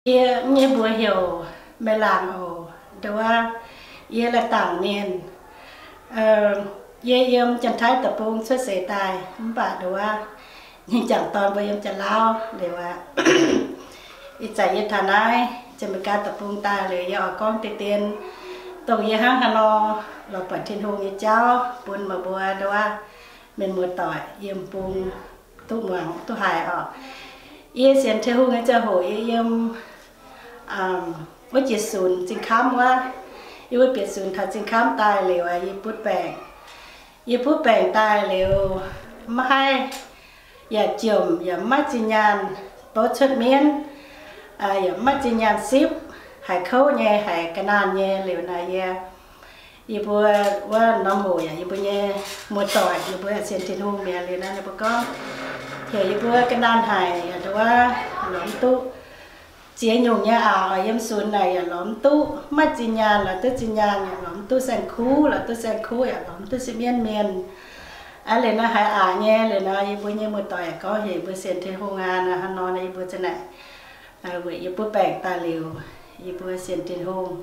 Yie nyei mbuox heuc Meiv Laangc oc. Nduov, yie Laauv Dangc mienh. Yie yiem Janx-Taiv deic-bung cuotv seix daaih, mv baac nduov, yie jangc dorn mbuo yiem Janx-Lauv liuz aqv. Ih zanc yie taux naaiv Janx-Meiv-Gaa deic-bung daaih liuz, yie oix gorngv deix dien, dongh yie hnangv haaix nor lorz buatc Tin-Hungh nyei jauv bun meih mbuo nduov, mienh muoz-doic yiem bung duqv muangx duqv haiz oc. Yie sienx Tin-Hungh nyei ziangh hoc yie yiem wuov jiex sunx zingh kamv wuov. Yie wuov bieqc sunx taux zingh kamv daaih liuz, yie butv baengc. Yie butv baengc daaih liuz, maiv haih, yaac jomc, yaac maiv maaih zinh nyaanh bouv cuotv mienv, yaac maiv maaih zinh nyaanh sipv, haiz kouv nyei, haiz ga'naanh nyei liuz naaic yie, yie mbuo wuov norm hoc yaac yie mbuo nyei muoz-doic ninh mbuo sienx Tin-Hungh mi'aqv liuz naaic ninh mbuo gorngv, heuc yie mbuo ga'naanh haic yaac nduov, lorz mv duqv ziex nyungc nyei aqc. Yiem sunx naaic yaac lorz mv duqv, maiv maaih zinh nyaanh lorz duqv zinh nyaanh, yaac lorz mv duqv saeng-kuv, lorz duqv saeng-kuv yaac lorz mv duqv sipv mienv mienh. Aa, liuz naaic haiz aqc nyei liuz naaic yie mbuo nyei muoz-doic yaac gorngv, heuc yie mbuo sienx Tin-Hungh aqv. Naaic hnangv nor naaic yie mbuo za'naaic weic yie butv baengc daaih liuz, yie mbuo sienx Tin-Hungh.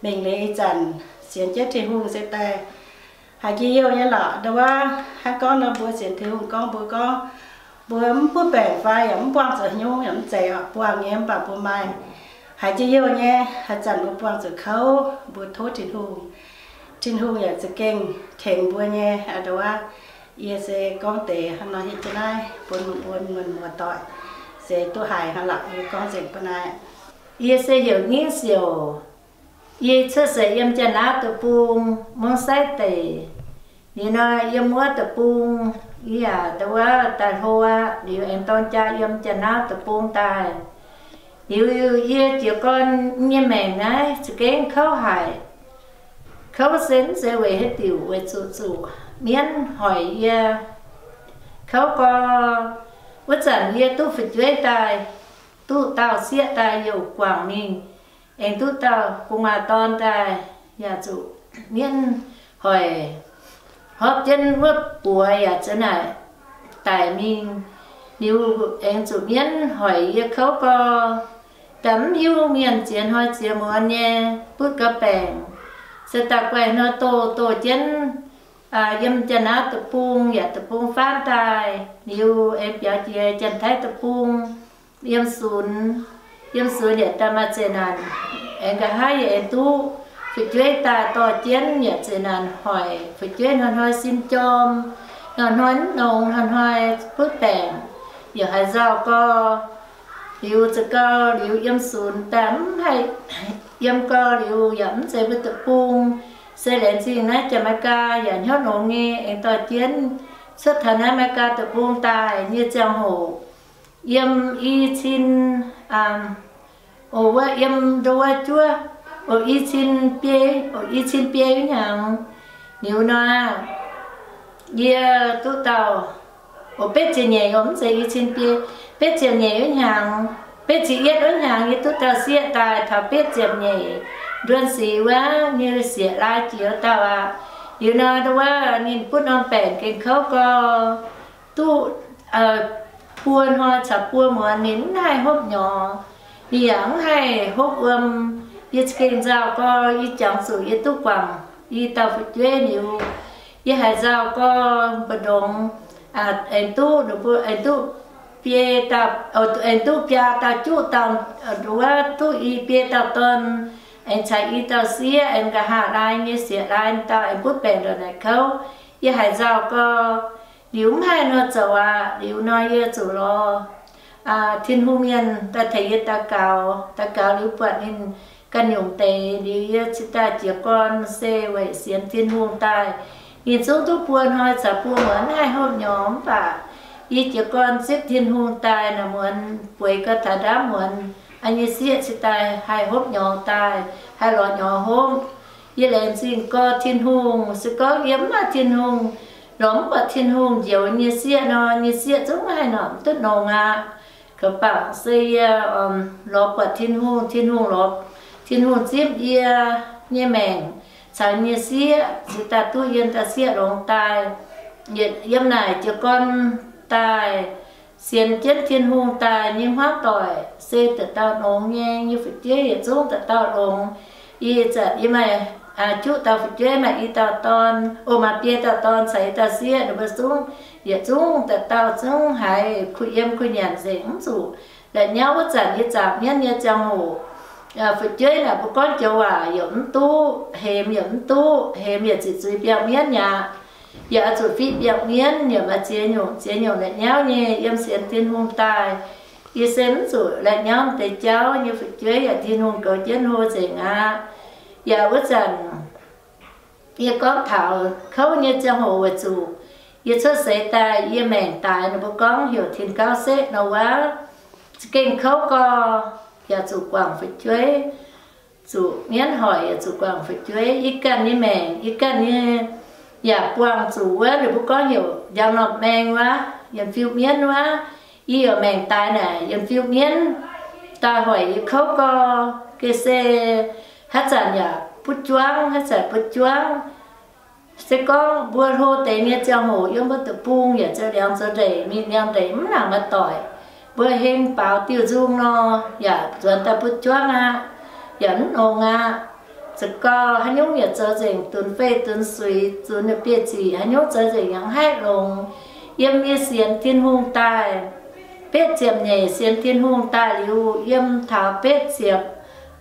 Mingh liuz ih zanc sienx jienv Tin-Hungh se daaih haiz jiex youh nyei lorqc. Nduov, hnangv gorngv nor mbuo sienx Tin-Hungh gorngv, mbuo gorngv mbuo mv butv baengc fai yaac mv buangh zuqc haaix nyungc yaac mv zeiz oc, buangh nyei, mv baac mbuo maaih haiz jiex youh nyei. Haaix zanc mbuo buangh zuqc kouv, mbuo tov Tin-Hungh, Tin-Hungh yaac za'gengh tengx mbuo nyei. Nduov, yie se gorngv deix hnangv nor hitv jienv naaiv bun mbuo muoz-doic se duqv haiz hnangv lorqc. Yie gorngv nzengc bun naaiv. Yie se heuc Ningv Siouc. Yie cuotv seix yiem Janx-Lauv deic-bung, Mungv Saiv deic. Liuz nor yiem wuov deic-bung, yie yaac nduov daaih hlo aqv. Liuz aengx dorng jaa yiem Janx-Lauv deic-bung daaih. Liuz yie jiez gorn nyei maengc naaiv za'gengh kouv haic. Kouv se mv zeiz weic haaix diuc, weic zuqc zuqc mienv hoic yie. Kouv gorx, wuov zanc yie duqv fu'jueiv daaih, duqv dauh sieqv daaih youh guangc mingh, aengx duqv dauh gu'nguaaz dorn daaih, yaac zuqc mienv hoic. Hopv jienv wuov buoz yaac za'naaic daic mingh. Liuz aengx zuqc mienv hoic yie kouv gorx, daaih mv hiuv mienh ziex hnoi ziex muonz nyei butv gau baengc. Se daaih guaih hnoi doh, doh jienv yiem Janx-Lauv deic-bung yaac deic-bung faanv daaih. Liuz aengx biaux jiex Janx-Taiv deic-bung, yiem sunx, yiem sunx yaac daaih maaih zeqc naanc. Aengx nqa'haav yaac aengx duqv fu'jueiv daaih dorh jienv yaac zeqc naanc hoic. Fu'jueiv hnoi-hnoi sin jorm, hnoi-hnoi mv nongx, hnoi-hnoi butv baengc, yaac haaix nzauh gorx. Liuz za'gau liuz yiem sunx daaih mv haih yiem gau liuz yaac mv zeiz mbuo deic-bung. Se laengz zingh naaiv Janx-Meiv-Gaa yaac hnyouv longx nyei aengx dorh jienv cuotv taux naaiv Meiv-Gaa deic-bung daaih nyei ziangh hoc, yiem i cin, o wuov yiem ndo wuov juov, o i cin biei, o i cin biei wuov hnyangx. Liuz nor, yie duqv dauh, o betv ziepc nyeic, o mv zeiz i cin biei, betv ziepc nyeic wuov hnyangx, betv ziepc yietv wuov hnyangx yie duqv dauh sieqv daaih taux betv ziepc nyeic, nduon sic wuov nyei sieqv lai jiex dauh aqv. Liuz nor ndo wuov ninh butv norm baengc gengh kouv gorx, duqv buo hnoi caux buo muonz ninh mv haih hopv nyorx, ninh yaac mv haih hopv wuom. Yie za'gengh nzauh gorx, yie jangx zuqc yie duqv guangc i dauh fu'jueiv liuz, yie haiz nzauh gorx mbu'ndongx aengx duqv, aengx duqv biei, aengx duqv biaa dauh juqv dauh, nduov duqv i biei dauh dorn, aengx caux i dauh sieqv, aengx nqa'haav lai nyei sieqv lai dauh aengx butv baengc ndongc naaic kouv. Yie haiz nzauh gorx, liuz mv haih nor zoux aqv. Liuz nor yie zuqc lorz Tin-Hungh mienh daaih tengx yie daux gaux. Daux gaux liuz buatc ninh ganh nyungc deix, liuz yie cingx daaih jiez gorn se weic sienx Tin-Hungh daaih. Ninh zungv duqv buo hnoi caux buo muonz mv haih hopv nyorx, mv baac yie jiez gorn zipv Tin-Hungh daaih naaic muonz, bueix gau taux ndaamv muonz, yie nyei sieqv cingx daaih haih hopv nyorx daaih, haih lorz nyorx hopv. Yie laengz zingh gorx Tin-Hungh. Se gorngv yie mv maaih Tin-Hungh, lorz mv buatc Tin-Hungh njoux nyei sieqv nor, nyei sieqv zungv mv haih norm duqv nongx aqv. Gauh bangc se yie lorz buatc Tin-Hungh, Tin-Hungh lorz, Tin-Hungh zipv yie nyei maengc caux nyei sieqv cingx daaih duqv yiem dauh sieqv longx daaih. Yietc yiem naaic jiez gorn daaih sienx jienv Tin-Hungh daaih nyei hmuangv doic se dauh dauh longx nyei. Yie fu'jueiv yietc zungv dauh dauh longx. Ih zanc yie maaih juqv dauh fu'jueiv, maaih i dauh dorn, o, maaih biei dauh dorn caux i dauh sieqv, ninh mbuo zungv, yietc zungv dauh dauh zungv haiz kuh yiem kuh nyanc nzengc, mv zuqc la'nyauv. Wuov zanc yie zaangc mienv nyei ziangh hoc, fu'jueiv naaic mbuo gorngv joux waac yaac mv duqv, hemx yaac mv duqv, hemx yaac ziqc zuiz biangh mienv aqv. Yaac oix zuqc fiqv biangh mienv, yaac maaih ziex nyungc ziex nyungc la'nyauv nyei yiem sienx Tin-Hungh daaih. Yie se mv zuqc la'nyauv deix jauv nyei fu'jueiv yaac Tin-Hungh goux jienv hlo nzengc aqv. Yaac wuov zanc yie gorngv taux kouv nyei ziangh hoc weic zuqc yie cuotv seix daaih yie maengc daaix, ninh mbuo gorngv heuc tin gauv setv nor wuov, za'gengh kouv gorx, yaac zuqc guangc fu'jueiv, zuqc mienv hoic, yaac zuqc guangc fu'jueiv. Yie ganh nyei maengc, yie ganh nyei yaac buangh zuqc wuov, ninh mbuo gorngv heuc njang norm maeng wuov, yiem fiuv mienv wuov. Yie yaac maengc daaix naaic yiem fiuv mienv daaih hoic yie kouv gorx, geh se haaix zanc yaac butv juangv, haaix zanc butv juangv. Se gorngv mbuo hlo deix nyei ziangh hoc yiem mbuo deic-bung yaac zoux liangx zoux ndeic, mingh liangx ndeic mv nangc maaih doic. Mbuo heng baaux diuh nzung nor, yaac nzuonx daaih butv juangv aqv, yaac mv longx aqv. Za'gengh haaix nyungc yaac zoux nzengc, dunx feih dunx suix, zunx nyei bieiv zic, haaix nyungc zoux nzengc yaac mv haih longx. Yiem yie sienx Tin-Hungh daaih, betv ziepc nyeic sienx Tin-Hungh daaih liuz, yiem taux betv ziepc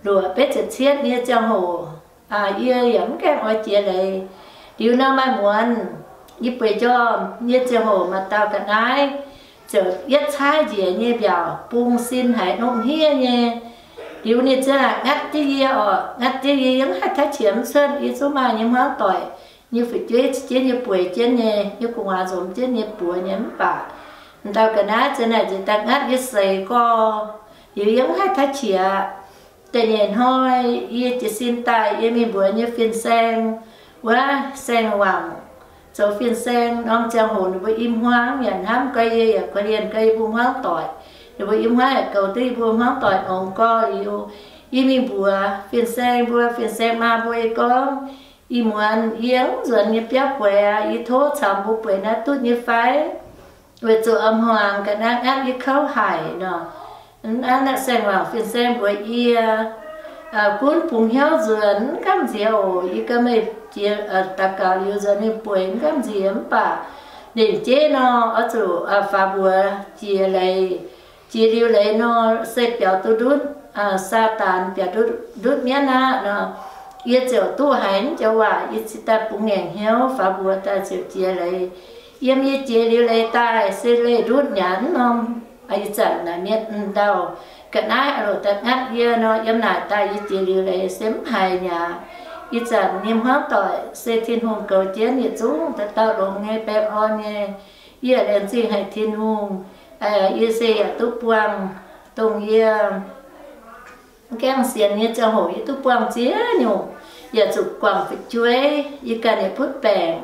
luoqc betv ziepc cietv nyei ziangh hoc, yie yaac mv gaengh oix jiex leiz. Liuz nor maaih muonz yie bueix njormh nyei ziangh hoc, maaih dauh ga'naaiv ziouc yietv caaiv njiec nyei mbiaauc bung sin haiz norm hniev nyei. Liuz ninh ziouc ngatv jienv yie orqc, ngatv jienv yie, yie mv haih taav qiex mv cuotv. Yie zungv maaih nyei hmuangv doic nyei fu'jueiv caux jienv yie bueix jienv nyei, yie gu'nguaaz nzomz jienv nyei buoz nyei, mv baac m'dauh ga'naaiv ziouc naaic njiec daaih ngatv yie seix gorx. Liuz yie mv haih taav qiex. Da'nyeic hnoi yie jiez sin daaih, yie mingh mbuox nyei fin-saeng wuov, saeng-wangc, zoux fin-saeng norm ziangh hoc ninh mbuo i hmuangv yaac hnamv gorx, yie yaac korv-lienh gorx yie mbuo hmuangv doic. Ninh mbuo i hmuangv yaac goux duqv yie mbuo hmuangv doic nongx gorx. Liuz yie mingh mbuox fin-saeng mbuo, fin-saeng maa mbuo, yie gorngv, ih muonz yie mv nzuonx nyei biauv bueix aqv. Yie tov caux mbuo bueix naaiv duqv nyei fai? Weic zuqc a'hnoi hmuangx ga'naaiv ngatv yie kouv haic nor. Aa, naaiv saeng-wangc fin-saeng mbuox yie, gunv bungx hnyouv nzuonx, mv gamh nziex oc. Yie ganh meih jiex daux gaux liuz nzuonx mingh bueix, mv gamh nziex. Mv baac ndenc jeiv nor oix zuqc faaux mbuox jiex leiz. Jiex liuz leiz nor se biaux duqv ndutv, Saadaan biaux ndutv, ndutv mienv aqv nor. Yie ziouc duqv haiz joux waac, yie cingx daaih bungx ngaengc hnyouv faaux mbuox daaih ziouc jiex leiz. Yiem yie jiex liuz leiz daaih se leih ndutv mi'aqv. Mv norm ih zanc naaic mienh m'dauh ga'naaiv aah loc daaih ngatv yie nor, yiem naaic daaih yie jiex liuz leiz se mv haiz mi'aqv. Ih zanc nyei hmuangv doic se Tin-Hungh goux jienv yietc zungv dauh dauh longx nyei, baengh orn nyei. Yie laengz zingh haic Tin-Hungh. Yie se yaac duqv buangh dongh yie mv gaengh sienx nyei ziangh hoc yie duqv buangh ziex nyungc, yaac zuqc guangc fu'jueiv, yie ganh yaac butv baengc.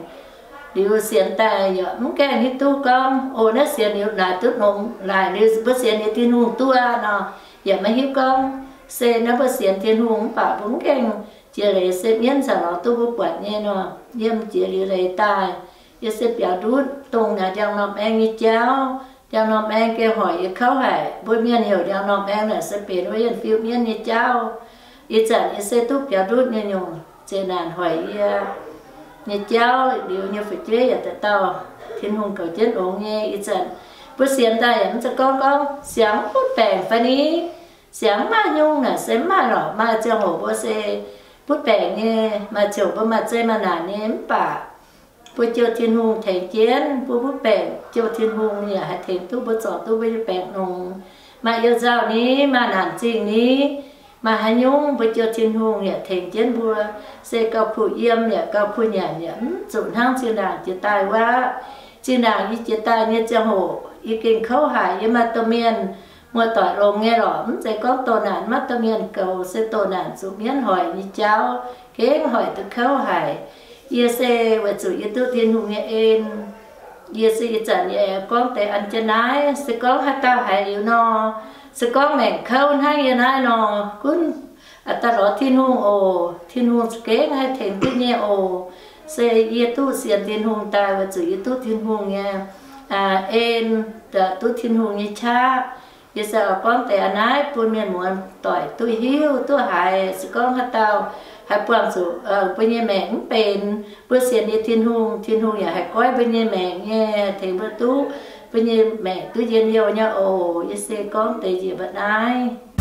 Liuz sienx daaih yaac mv gaengh hiuv duqv gorngv, o, naaiv sienx liuz naaic duqv longx, naaic liuz mbuo sienx liuz Tin-Hungh duqv nor, yaac maiv hiuv gorngv se naaiv mbuo sienx Tin-Hungh mv baac mbuo mv gaengh jiex leiz se mienv zanc lorz duqv mbuo buatc nyei nor. Yiem jiex liuz leiz daaih, yie se biaux ndutv dongh naaic ndiangx-normh maeng nyei jauv. Ndiangx-normh maeng gengh hoic yie kouv haic. Mbuo mienh heuc ndiangx-normh maeng naaic se benx wuov yienh fiuv mienv nyei jauv. Ih zanc yie se duqv biaux ndutv nyei nyungc zeqc naanc hoic yie nyei jauv. Liuz nyei fu'jueiv yaac dauh dauh Tin-Hungh goux jienv longx nyei. Ih zanc mbuo sienx daaih yaac mv zeiz gorngv gorngv siangx mv butv baengc fai ni, siangx mv maaih nyungc naaic se mv maaih lorqc. Maaih ziangh hoc mbuo se butv baengc nyei, maaih ziouc mbuo maaih zei maaih naanc nyei, mv baac mbuo jouh Tin-Hungh tengx jienv, mbuo butv baengc jouh Tin-Hungh, ninh yaac haih tengx duqv mbuo, zorc duqv mbuo nyei baengc nongx. Maaih you-nzauh ni, maaih naanc zingh ni, maaih haaix nyungc mbuo jouh Tin-Hungh yaac tengx jienv mbuo. Se gauh kuh yiem yaac gauh kuh nyanc yaac mv zuqc hnangv zinh ndaangc jiex daaih wuov. Zinh ndaangc yie jiex daaih nyei ziangh hoc yie gengh kouv haic. Yie maaih domh mienh muoz-doic longx nyei lorqc, mv zeiz gorngv doh naanc maiv domh mienh goux, se doh naanc zuqc mienv hoic nyei jauv, gengh hoic duqv kouv haic. Yie se weic zuqc yie duqv Tin-Hungh nyei en. Yie se ih zanc yie aengx gorngv deix an jienv naaiv, se gorngv haaix dauh haiz liuz nor, se gorngv maengc kouv hnangv yie naaiv nor, gunv daaih lorz Tin-Hungh oc. Tin-Hungh za'gengh haih tengx duqv nyei oc. Se yie duqv sienx Tin-Hungh daaih weic zuqc yie duqv Tin-Hungh nyei en, duqv Tin-Hungh nyei qaqv. Yie se oix gorngv deix a'naaiv bun mienh muoz doic duqv hiuv duqv haiz. Se gorngv haaix dauh haih buangh zuqc mbuo nyei maengc mv benx, mbuo sienx nyei Tin-Hungh, Tin-Hungh yaac haih goiv mbuo nyei maengc nyei, tengx mbuo duqv, mbuo nyei maengc duqv njien-youh nyei oc. Yie se gorngv deix njiec mba'naaiv.